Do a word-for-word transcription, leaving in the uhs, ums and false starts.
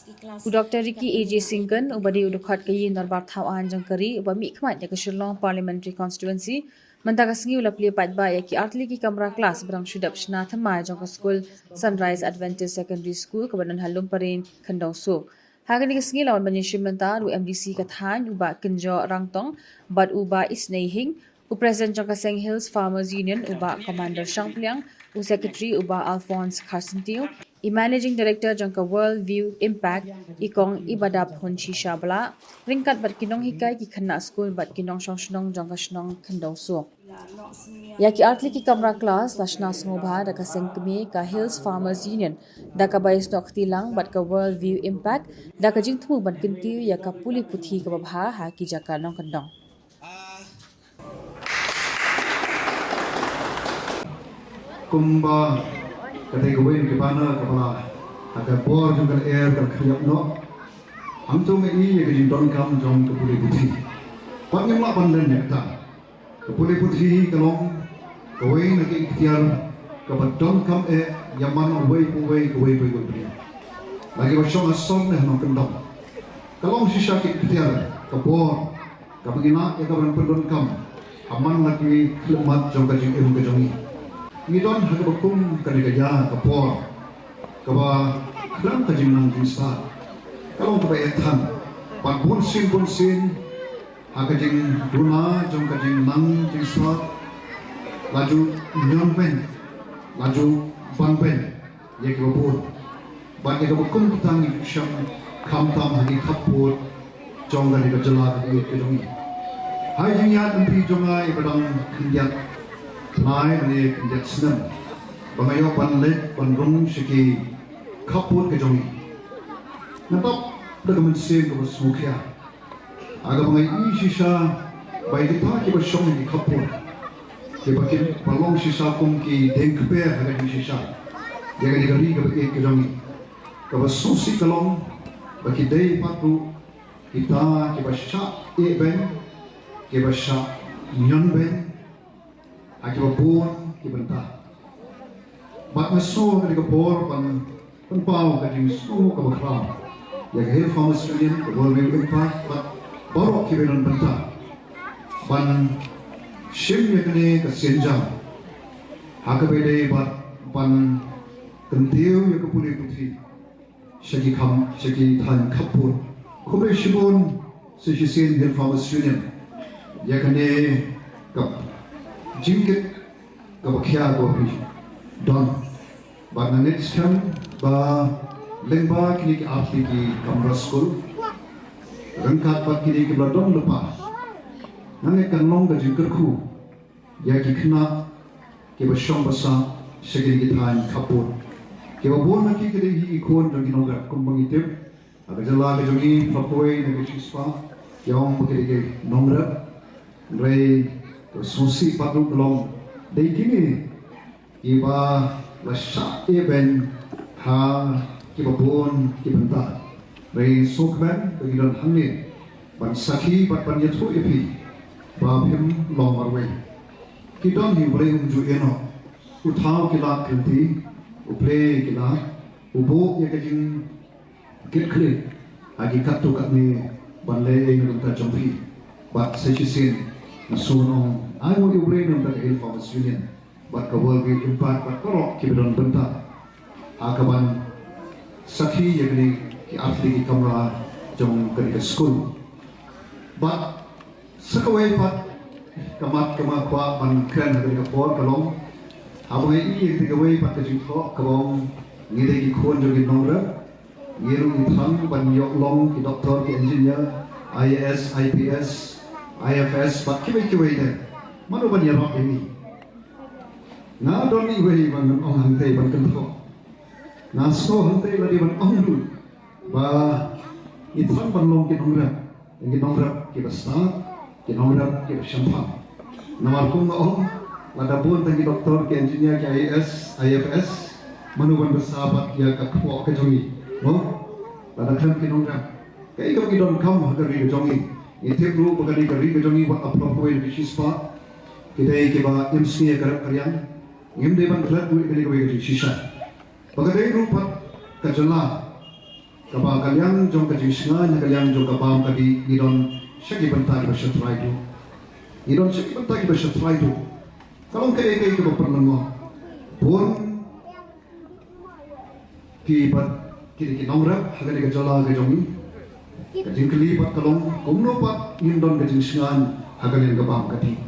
U Dr Ricky A J Syngkon, uba dei u dkhot ka Ïing Dorbar Thaw Aiñ jong ka ri, uba mihkhmat ïa ka Shillong Parliamentary Constituency, mynta ka sngi u la plie paidbah ïa ki artylli ki kamra klas ba dang shu dep shna thymmai jong ka skul Sunrise Adventist Secondary School kaba don ha Lumparing, Khyndaw Suk. Ha kane ka sngi la wan ban ïashim bynta da u M D C ka thaiñ, u Bah Kynjoh Rangtong, bad u Bah Isnei Hing, u President jong ka Seng Hills Farmers Union, u Bah Commander Shangpliang, u Secretary, u Bah Alphonse Kharsyntiew, i Managing Director jong ka World View Impact, i Kong Ibadap Hunshisha Blah, ryngkat bad ki nonghikai, ki khynnah skul bad ki nongshong shnong jong ka shnong Khyndaw Suk. Ïa ki artylli ki kamra klas la shna sngewbha da ka seng kmie ka Hills Farmers Union, da kaba ïasnoh kti lang bad ka World View Impact, da ka jingthmu ban kyntiew ïa ka pule puthi kaba bha ha ki jaka nongkyndong. Kumba ka dei kawei na ki bana kaba la ha ka bor jong ka lyer ka la khyndiat noh. Hangto nga i ïa ka jingdonkam jong ka pule puthi. Pat ngim lah ban len ïa kata. Ka pule puthi ka long kawei na ka iktiar kaba donkam eh ïa man uwei pa uwei, kawei pa kawei. La kiba shong ha sor ne ha nongkyndong. Ka long shisha ka iktiar, ka bor kaba ngi lah ïa ka ban pyndonkam ha man la ki khyllipmat jong ka jingim ka jong ngi. Ngi don ha kaba kum kane ka ïa ka por kaba khlem ka jingnang jingstad. Ka long kaba eh than. Bad bun sien bun sien ha ka jingduna jong ka jingnang jingstad, la ju ñion beiñ, la ju ban beiñ ïa kiba bun. Bad ïa kaba kum kita ngi ju shem khamtam ha ki khappud jong kane ka jylla kaba ïeit ka jong ngi. Ha ka jingïaid lynti jong nga iba dang khyndiat bnai lane khyndiat snem ba nga ïoh ban leit ban rung sha ki khappud ka jong ngi, nga dap da ka mynsiem kaba sngewkhia. Ha kaba nga i shisha ba ïa kita kiba shong ha ki khappud, kiba ki, ba long shisha kum ki dieng kper ha ka jingshisha ïa kane ka ri kaba ïeit ka jong ngi, kaba sngewsih ka long ba ki dei pat ruh kita kiba shah ïeh beiñ, kiba shah ñion beiñ ha kiba bun ki bynta. Bad nga sngew ha kane ka por ban pynpaw ka jingsngew kaba khraw ïa ka Hill Farmers Union, ka World View Impact bad baroh kiba don bynta ban shim ïa kane ka sienjam ha kaba ïadei bad ban kyntiew ïa ka pule puthi sha ki kham, sha ki thaiñ khappud. Khublei shibun sa shisien Hill Farmers Union ïa kane ka jingkit kaba khia kaba phi don. Bad nga ngeit skhem ba lyngba kine ki artylli ki kamra skul ryngkat bad kine kiba la don lypa, nga ngeit kan long ka jingkyrkhu ïa ki khynnah kiba shong ba sah sha kine ki thaiñ khappud. Kiba bun na ki ki dei hi ki khun jong ki nongrep kumba ngi tip. Ha ka jylla ka jong ngi, paralok kawei na ka shispah ki ong ba ki dei ki nongrep. Hynrei ka sngewsih pat ruh ka long dei kine kiba la shah ïeh beiñ ha kiba bun ki bynta. Hynrei sngewkmen ba ngi don hangne ban sakhi bad ban ïathuh ïa phi ba phim long marwei. Ki don hi, U Blei um ju ïehnoh. U thaw ki lad ki lynti, U Blei ki lad, u buh ïa ka jingkitkhlieh ha ki katto katne ban leh ei na ka bynta jong phi. Bad sa shisien nga sngewbha ban ong, ai nguh ïa U Blei na ka bynta ka Hill Farmers Union bad ka World View Impact bad baroh kiba don bynta ha kaban sakhi ïa kine ki artylli ki kamra jong kane ka skul. Bad sa kawei pat ka mat kaba nga kwah ban kren ha kane ka por ka long, haba nga ïohi ïa kawei pat ka jingthoh kaba ong ngi dei ki khun jong ki nongrep, ngi ruh ngi thrang ban ïoh long ki doktor, ki engineer, I A S, I P S, I F S bad kiwei kiwei de. Mano ban ïarap ïa ngi? Nga don iwei ba ngan ong hangtei ban kynthoh. Nga sngew hangtei lada ban ong ruh ba ngi thrang ban long ki nongrep, ki nongrep kiba stad, ki nongrep kiba shemphang. Namar kum nga ong, lada bun tang ki doktor, ki engineer, ki I A S, I F S, mano ban bsa bad ïa ka kpoh ka jong ngi? Mo? Lada khlem ki nongrep, kaei kaba ngi donkam ha ka ri ka jong ngi? Ngi tip ruh ba ka ri, ka ri ka jong ngi wat la paralok kawei na ka shispah ki dei kiba im sngi ïa ka rep ka riang. Ngim dei ban klet ruh ïa kane kawei ka jingshisha. Ba ka dei ruh pat ka jylla Kaba ka liang jong ka jingsngewsih, ka liang jong ka bam ka dih, ngi don sha ki bynta kiba sha trai tu. Ngi don sha ki bynta kiba sha trai tu. Ka long kaei kaei kaba pynlong. Bun ki bad kine ki nongrep ha kane ka jylla ka jong ngi. Ka jingkylli pat ka long kumno pat ngin don ka jingsngewsih ha ka liang ka bam ka dih.